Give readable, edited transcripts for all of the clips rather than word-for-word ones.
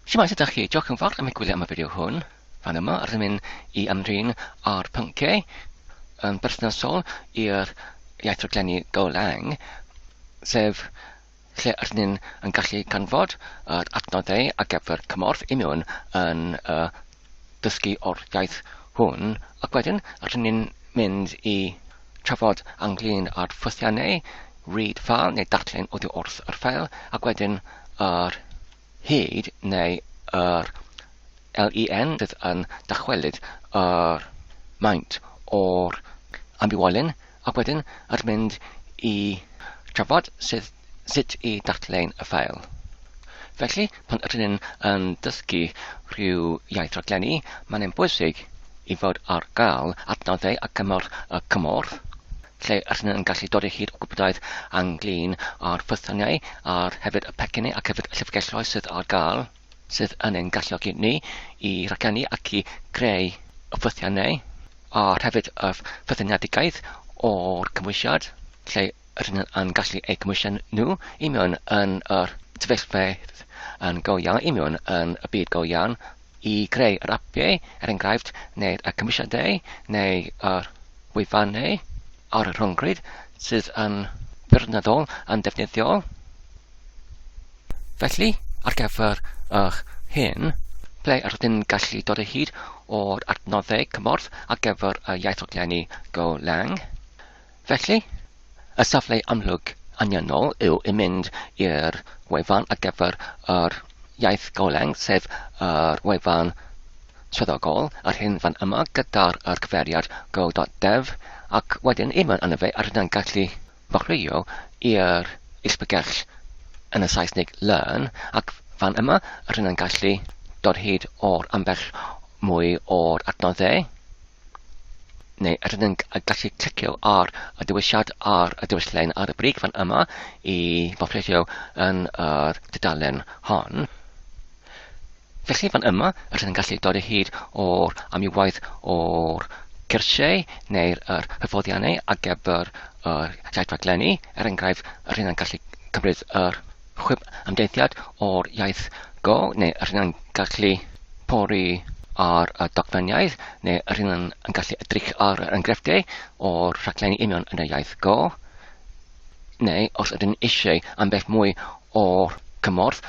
Shwmae, sut ydych chi? Diolch yn fawr am eich gwylio am y fideo hwn. Fan yma, rydym yn i ymdrin â'r pynciau yn berthnasol i'r iaith rhaglenni Golang, sef lle rydyn ni'n yn gallu canfod yr adnoddau ar gyfer cymorth i mewn yn y dysgu o'r iaith hwn, ac wedyn rydyn ni'n mynd i trafod ynglyn â'r ffwythiannau read file neu darllen oddi wrth yr ffeil, ac wedyn yr hyd neu yr LEN sydd yn dychwelyd yr maint o'r ambiwolyn ac wedyn yr mynd i trafod sydd, sut i darllen y ffael. Felly, pan ydyn ni'n yn dysgu rhyw iaith rhaglenni, mae'n bwysig i fod ar gael adnoddau a cymorth y cymorth lle ydyn yn gallu dod o hyd o gwybodaeth ynglyn â'r ffythynnau a'r hefyd y pecynnau ac hefyd y llyfrgelloedd sydd ar gael, sydd yn ein galluogi ni i raglennu ac i greu y ffythiannau, a'r hefyd y ffythyniadigaeth o'r cymhwysiad, lle ydyn yn gallu eu cymhwysio nhw i mewn yn yr sefyllfaoedd yn go iawn, i mewn yn y byd go iawn, i greu yr apiau, er enghraifft, neu'r y cymwysiadau, neu yr wefannau ar y rhyngrwyd sydd yn wirioneddol yn defnyddiol. Felly, ar gyfer eich hyn, ble yr ydyn gallu dod o hyd o'r adnoddau cymorth ar gyfer y iaith rhaglenni Golang? Felly, y safle amlwg anianol yw i mynd i'r wefan ar gyfer yr iaith Golang, sef yr wefan swyddogol, yr hyn fan yma gyda'r yr cyfeiriad go.dev, ac wedyn i mewn yno fe, a rydyn gallu mochwilio i'r isbygell yn y Saesneg Learn, ac fan yma rydyn yn gallu dod hyd o'r ambell mwy o'r adnoddau. Neu rydyn yn gallu clicio ar y dewisiad ar y dewislen ar y brig fan yma i fofredio yn yr dudalen hon. Felly fan yma rydyn yn gallu dod o hyd o'r amrywiaeth o'r cyrsiau neu'r yr hyfforddiannau ar gyfer yr iaith raglenni. Er enghraifft, rydyn yn gallu cymryd yr chwip ymdeithiad o'r iaith Go neu rydyn yn gallu pori ar y dogfeniaeth neu rydyn yn, yn gallu edrych ar yr enghreifftiau o'r rhaglenni union yn y iaith Go neu os ydyn eisiau ambell mwy o'r cymorth,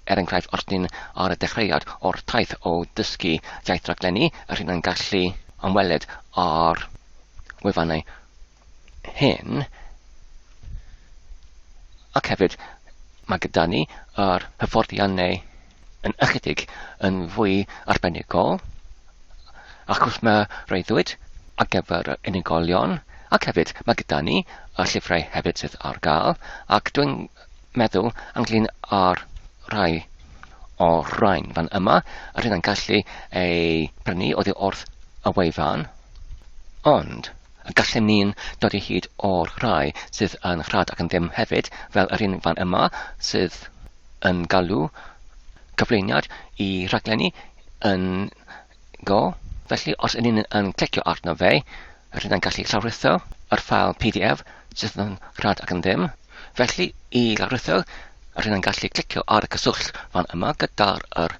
er enghraifft os ydyn ar y dechreuad o'r taith o dysgu iaith raglenni, rydyn yn gallu ymweled â'r wefannau hyn, ac hefyd mae gyda ni yr hyfforddiannau yn ychydig yn fwy arbenigol, achos mae reuddwyd ar gyfer yr unigolion, ac hefyd mae gyda ni y llyfrau hefyd sydd ar gael, ac dwi'n meddwl ynglyn â'r rhai o'r rhain fan yma, yr hyn yn gallu ei prynu oddi wrth y wefan, ond Y gallem ni'n dod i hyd o'r rhai sydd yn rhad ac yn ddim hefyd, fel yr un fan yma sydd yn galw cyflwyniad i rhaglenni yn Go. Felly, os ydyn ni'n yn clicio arno fe, rydyn ni'n gallu llawrlwytho yr ffael PDF sydd yn rhad ac yn ddim. Felly, i lawrlwytho, rydyn ni'n gallu clicio ar y cyswllt fan yma gyda'r yr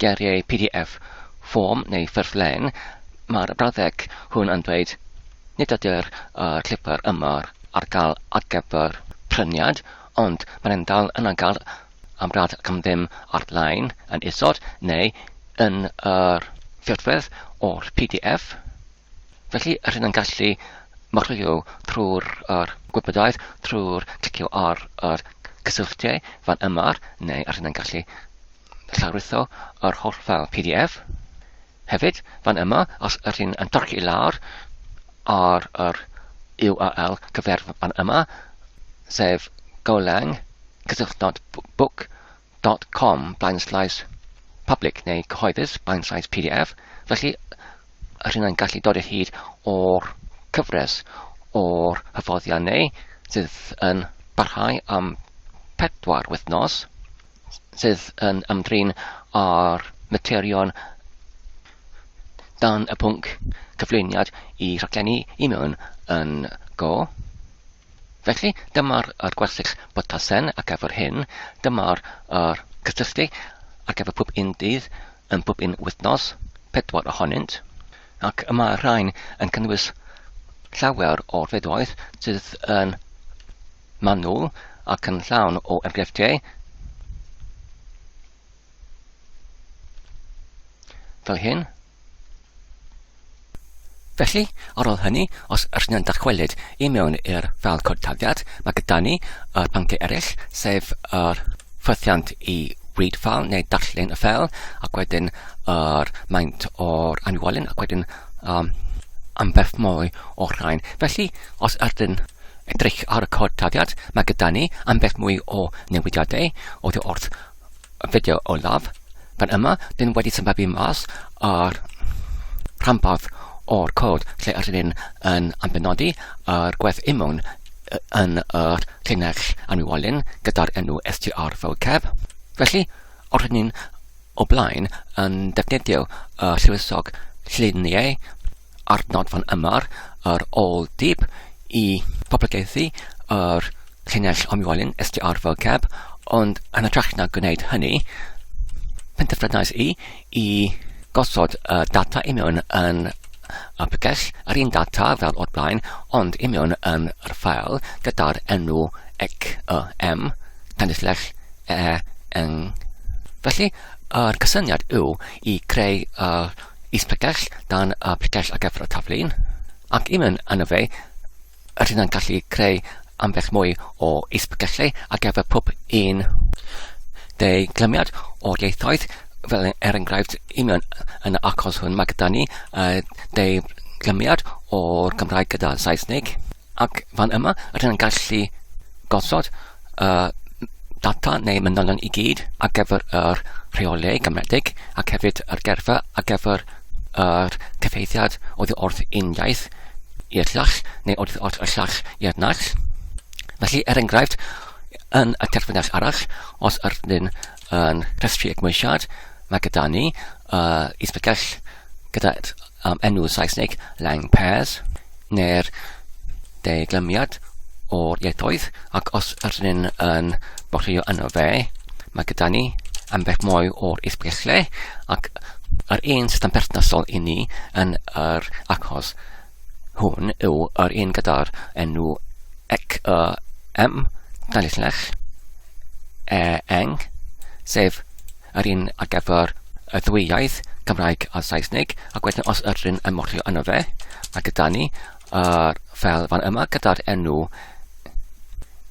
geiriau PDF form neu ffurflen, mae'r brawddeg hwn yn dweud nid ydy'r llyfr yma ar gael ar gyfer pryniad, ond mae'n dal yn ar gael am rad ac am ddim ar-lein yn isod neu yn yr ffurfwedd o'r PDF. Felly, rydyn yn gallu myfyrio trwy'r yr gwybodaeth, trwy'r clicio ar yr cysylltiau fan yma, neu rydyn yn gallu llawrlwytho yr holl ffeil PDF. Hefyd, fan yma, os ydyn yn torchi i lawr ar yr URL cyfer fan yma, sef golang cysylltnod book dot com blaenslaes public neu cyhoeddus blaenslaes PDF, felly yr hynna'n gallu dod o hyd o'r cyfres o'r hyfforddiannau sydd yn parhau am 4 wythnos, sydd yn ymdrin â'r materion dan y pwnc cyflwyniad i rhaglenni i mewn yn Go. Felly, dyma'r yr gwersyll botasen ar gyfer hyn, dyma'r yr cysylltu ar gyfer pob un dydd yn pob un wythnos, pedwar ohonynt, ac y mae'r rhain yn cynnwys llawer o'r fideoedd sydd yn manwl ac yn llawn o enghreifftiau fel hyn. Felly, ar ôl hynny, os ydyn ni'n dychwelyd i mewn i'r ffeil cod tarddiad, mae gyda ni yr pynciau eraill, sef yr ffythiant i read file neu darllen y ffeil, ac wedyn yr maint o'r anwolyn, ac wedyn um, ambell mwy o'r rhain. Felly, os ydyn edrych ar y cod tarddiad, mae gyda ni ambell mwy o newidiadau oddi wrth y fideo olaf. Fan yma, dyn wedi symfabu mas ar rhanbarth o'r cod lle ydyn ni'n yn ambenodi yr gwerth imwn yn yr llinell anwywolyn gyda'r enw str vocab. Felly, os ydyn ni'n o blaen yn defnyddio y llywysog lluniau adnod fan yma yr ôl dip i poblogaethu yr llinell omniolyn STR vocab, ond yn hytrach na gwneud hynny, penderfynais i i gosod y data i mewn yn y pregell, yr un data fel o'r blaen, ond i mewn yn yr ffael gyda'r enw ec y m, tanysllell e n. Felly, yr cysyniad yw i creu y is-pregell dan y pregell ar gyfer y taflun, ac i mewn yno fe, rydyn ni'n gallu creu ambell mwy o is-pregellau ar gyfer pob un deiglymiad o'r ieithoedd, fel er enghraifft, i mewn yn y achos hwn mae gyda ni deiglymiad o'r Gymraeg gyda Saesneg, Ac fan yma, rydyn ni'n gallu gosod y data neu manylion i gyd ar gyfer yr rheolau Gymreig ac hefyd yr gerfa ar gyfer yr cyfieithiad oddi wrth un iaith i'r llall neu oddi wrth y llall i'r naill. Felly, er enghraifft, yn y terfynell arall, os ydyn yn rhestru y gymwysiad, mae gyda ni uh, isbygell gyda um, enw Saesneg Lang Pairs, neu'r deglymiad o'r ieithoedd, ac os ydyn ni'n yn botlio yno fe, mae gyda ni ambell mwy o'r isbgellau, ac yr un sydd yn berthnasol i ni yn yr achos hwn yw yr un gyda'r enw ec y m, dalillech, e eng, sef yr un ar gyfer y ddwy iaith, Cymraeg a Saesneg, ac wedyn os ydyn yn ymwrthio yno fe, mae gyda ni yr ffeil fan yma gyda'r enw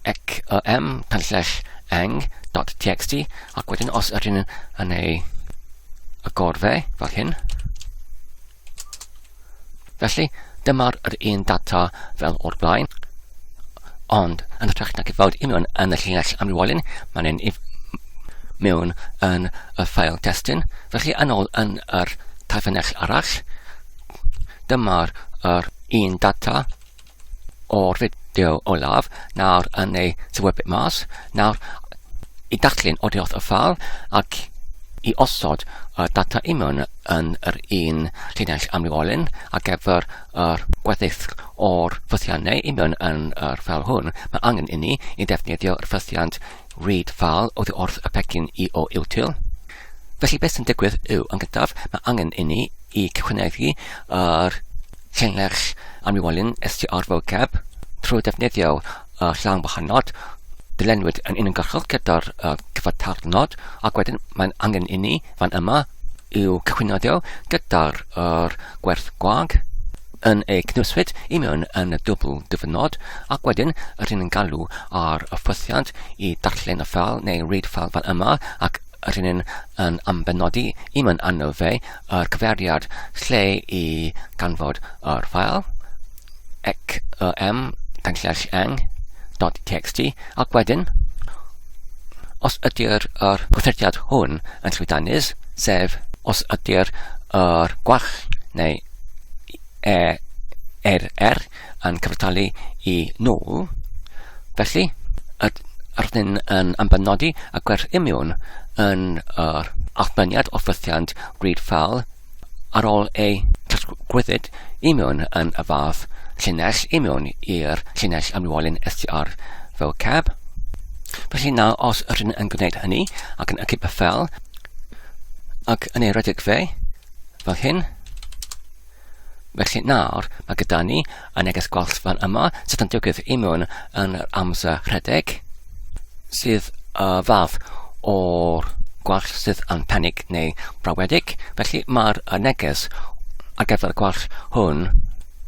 ec y m tanllell eng dot txt, ac wedyn os ydyn yn ei agor fe fel hyn. Felly, dyma'r yr un data fel o'r blaen, ond yn hytrach nag i fod union yn y llinell amrywiolyn, mae'n un mewn yn y ffael testun. Felly, yn ôl yn yr tair arall, dyma'r yr un data o'r fideo olaf nawr yn ei sylwebu mas. Nawr, i darllen oddi wrth y ffal ac i osod y data i mewn yn yr un llinell amrywiolyn ar gyfer yr gweddill o'r ffythiannau i mewn yn yr ffeil hwn, mae angen inni i ddefnyddio'r ffythiant read file oddi wrth y pecyn EO util. Felly beth sy'n digwydd yw, yn gyntaf, mae angen inni i cychwynegu yr llinell amrywiolyn str vocab trwy defnyddio y llawn wahanol dilynwyd yn uniongyrchol gyda'r cyfartalnod ac wedyn mae'n angen inni fan yma i'w cychwynoddio gyda'r yr gwerth gwag yn ei cynwyswyd i mewn yn y dwbl dyfynod ac wedyn rydyn ni'n galw ar y ffythiant i darllen y ffeil neu read file fan yma ac rydyn ni'n yn ambenodi i mewn arno fe yr cyfeiriad lle i ganfod yr ffael ec y m tanllell eng dot txt ac wedyn os ydy'r yr gweithrediad hwn yn llwyddiannus, sef os ydy'r yr gwall neu e r r yn cyfartalu i nôl, felly yr rydyn yn ymbenodi y gwerth imiwn yn yr allbyniad o ffythiant read file ar ôl ei trosglwyddid i mewn yn y fath llinell i mewn i'r llinell amrywiolyn str vocab. Felly nawr os rydyn yn gwneud hynny ac yn ychydig y ffeil, Ac yn ei redeg fe, fel hyn. Felly nawr, mae gyda ni y neges gwallt fan yma sydd yn digwydd i mewn yn yr amser rhedeg, sydd y fath o'r gwallt sydd yn panig neu brawedig. Felly mae'r neges ar gyfer y gwallt hwn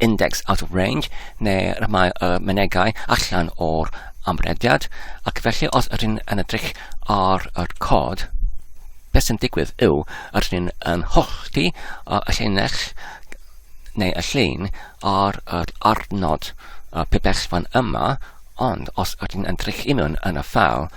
index out of range neu mae y mynegai allan o'r amrediad ac felly os ydyn yn edrych ar yr cod beth sy'n digwydd yw ydyn yn hollti y llinell neu y llun ar yr arnod y pibell fan yma ond os ydyn yn edrych i mewn yn y ffeil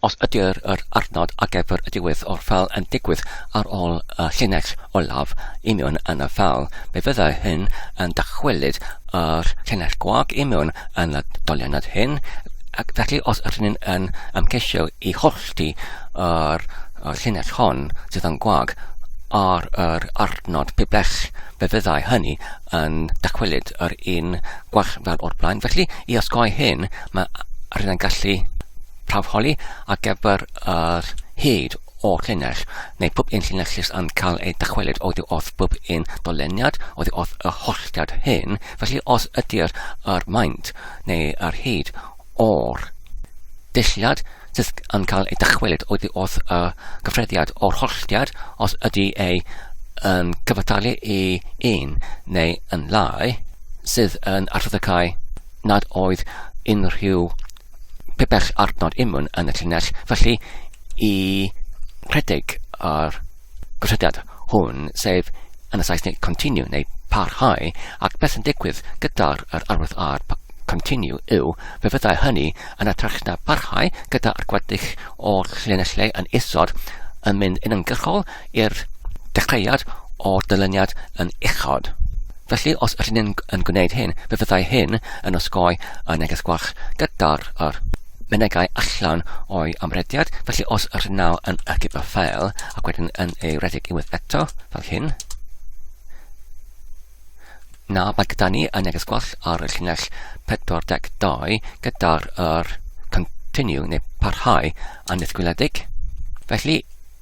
Os ydy'r yr adnod ar gyfer y diwedd o'r ffeil yn digwydd ar ôl y llinell olaf union yn y ffeil, fe fyddai hyn yn dychwelyd yr llinell gwag union yn y doliannod hyn, ac felly os ydyn ni'n yn ymgeisio i hollti yr, yr llinell hon sydd yn gwag ar yr adnod pibell, fe fyddai hynny yn dychwelyd yr un gwall fel o'r blaen. Felly, i osgoi hyn, mae rhywun yn gallu prawfholi ar gyfer yr hyd o'r llinell, neu pob un llinell sydd yn cael ei dychwelyd oddi wrth bob un doleniad, oddi wrth y holltiad hyn. Felly os ydy'r yr maint neu yr hyd o'r dulliad sydd yn cael ei dychwelyd oddi wrth y cyffreddiad o'r holltiad, os ydy ei yn cyfartalu i un neu yn lai, sydd yn arwyddocáu nad oedd unrhyw pibell adnod imwn yn y llinell, felly i rhedeg yr gosodiad hwn, sef yn y Saesneg continue neu parhau, ac beth sy'n digwydd gyda'r yr arwydd ar continue yw fe fyddai hynny yn hytrach na parhau gyda'r gweddill o'r llinellau yn isod yn mynd yn ymgyrchol i'r dechreuad o'r dyluniad yn uchod. Felly, os ydyn ni'n yn gwneud hyn, fe fyddai hyn yn osgoi y neges gwall gyda'r yr mynegai allan o'i amrediad. Felly, os ydyn nawr yn achub y ffeil ac wedyn yn ei redeg unwaith eto, fel hyn, na, mae gyda ni y neges gwall ar y llinell 42 gyda'r yr continue neu parhau annisgwyliedig. Felly,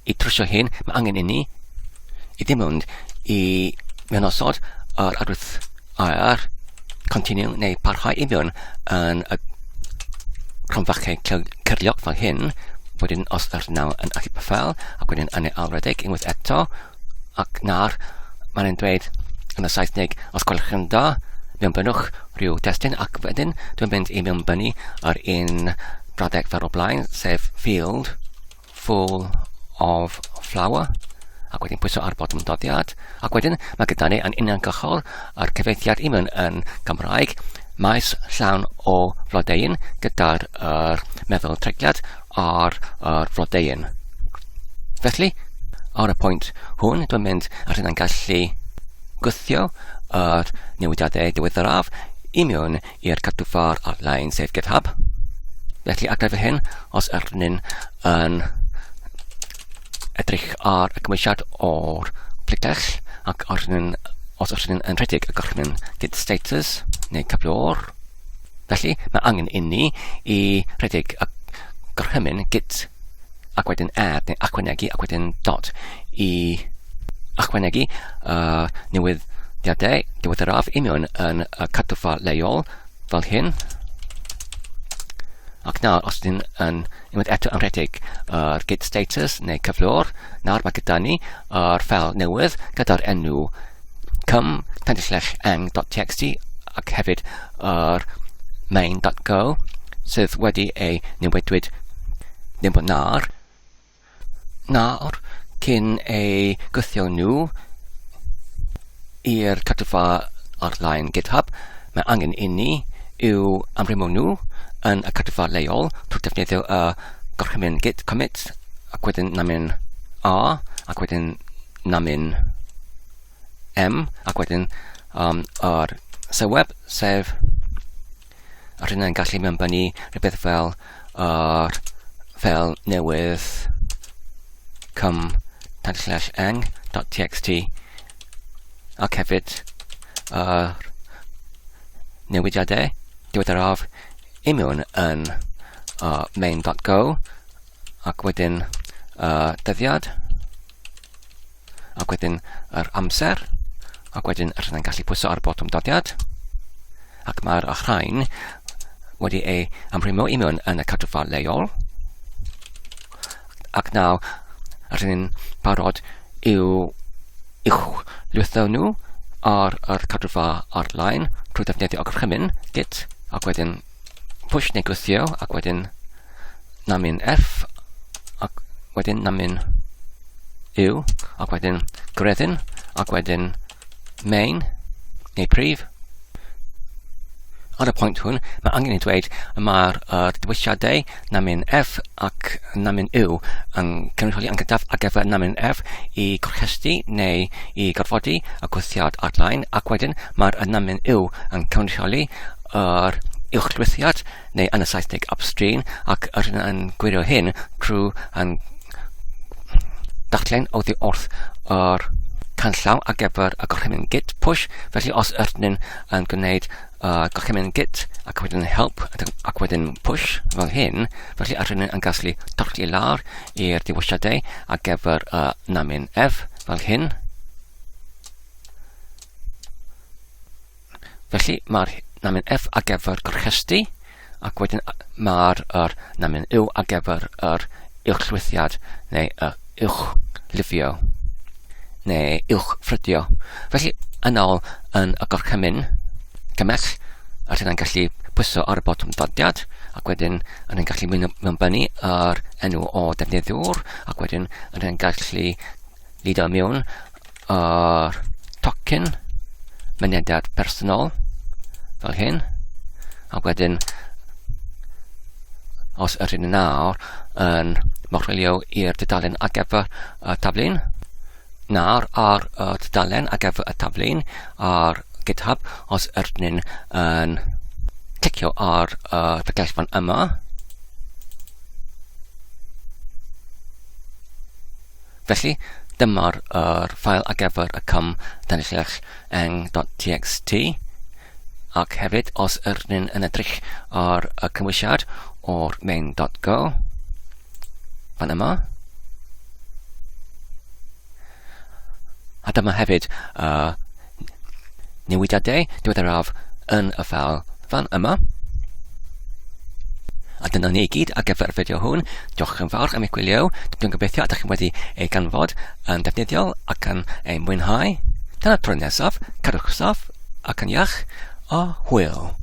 i trwsio hyn, mae angen inni i ddim ond i mewn-osod yr arwydd air continue neu parhau i mewn yn y cromfachau cyrliog fel hyn, wedyn os yr naw yn achub y ffeil, ac wedyn yn ei alredeg unwaith eto, ac nawr mae'n e'n dweud yn y Saesneg, os gwelwch yn dda, mewnbynnwch rhyw destun, ac wedyn dwi'n mynd i mewnbynnu yr un brawddeg fel o blaen, sef field full of flour ac wedyn pwyso ar botwm doddiad ac wedyn mae gyda ni yn uniongyrchol yr cyfeithiad i mewn yn Gymraeg maes llawn o flodeuyn gyda'r er meddwl tregliad ar yr flodeuyn. Felly, ar y pwynt hwn, dwi'n mynd ar hynna'n gallu gwthio yr newidiadau diweddaraf i mewn i'r cadwfar ar-lein sef GitHub. Felly ar gyfer hyn, os ydyn ni'n yn edrych ar y cymwysiad o'r plicell ac os ydyn os ydyn yn rhedeg y gorchymyn git status neu cyflwr. Felly mae angen inni i rhedeg y gorchymyn git ac wedyn add neu ychwanegu ac wedyn dot i ychwanegu uh, newyddiadau diweddaraf i mewn yn y cadwfa leol fel hyn. Ac nawr, os ydyn yn unwaith eto yn rhedeg yr git status neu cyflwr, nawr mae gyda ni yr ffeil newydd gyda'r enw com.eng.txt ac hefyd yr main.go sydd wedi ei newidwyd ddim bod nawr. Nawr, cyn ei gwthio nhw i'r cadwfa ar-lein GitHub, mae angen inni i'w amrymo nhw yn y cadwfa leol trwy defnyddio y gorchymyn git commit ac wedyn namyn a ac wedyn namyn m ac wedyn um, yr sylweb sef a rhywun yn gallu mewnbynnu rhywbeth fel yr fel newydd com slash eng dot txt ac hefyd yr newidiadau diweddaraf i mewn yn uh, main.go ac wedyn uh, dyddiad. ac wedyn yr amser, ac wedyn rydyn ni'n gallu pwyso ar y botwm dodiad, ac mae'r rhain wedi ei amrwymo i mewn yn y cadwfa leol. Ac nawr rydyn ni'n barod i'w uwchlwytho nhw ar yr cadwfa ar-lein trwy ddefnyddio gorchymyn git ac wedyn push neu gwthio ac wedyn namyn F ac wedyn namyn U ac wedyn greddyn ac wedyn main neu prif. Ar y pwynt hwn, mae angen i dweud y mae'r dewisiadau namyn F ac namyn U yn cynrychioli yn gyntaf ar gyfer namyn F i gorchesti neu i gorfodi y gwthiad ar-lein ac wedyn mae'r namyn U yn cynrychioli yr uwchlwythiad neu yn y Saesneg upstream ac rydyn yn gwirio hyn trwy yn darllen oddi wrth yr canllaw ar gyfer y gorchymyn git push felly os ydyn yn gwneud y gorchymyn git ac wedyn help ac wedyn push fel hyn felly ydyn yn gallu torri lawr i'r dewisiadau ar gyfer y namyn F fel hyn. Felly mae'r namyn F ar gyfer gorchesti, ac wedyn mae'r yr namyn U ar gyfer yr uwchlwythiad neu y uwchlifio neu uwchffrydio. Felly yn ôl yn y gorchymyn cymell, a rydyn gallu pwyso ar y botwm dodiad, ac wedyn rydyn gallu mewnbynnu yr enw o defnyddiwr, ac wedyn rydyn gallu lido mewn yr tocyn mynediad personol fel hyn ac wedyn os ydyn ni nawr yn morwylio i'r dudalen ar gyfer y taflun nawr ar y dudalen ar gyfer y taflun ar GitHub os ydyn ni'n yn clicio ar y dagellfan yma Felly, dyma'r yr ffael ar gyfer y cym danillell eng.txt ac hefyd os ydyn ni'n yn edrych ar y cymwysiad o'r main.go fan yma. A dyma hefyd y newidiadau diweddaraf yn y ffeil fan yma. A dyna ni i gyd ar gyfer y fideo hwn. Diolch yn fawr am eich gwylio. Dwi'n gobeithio ydych chi wedi ei ganfod yn defnyddiol ac yn ei mwynhau. Tan y tro nesaf, cadwch saff ac yn iach, a hwyl.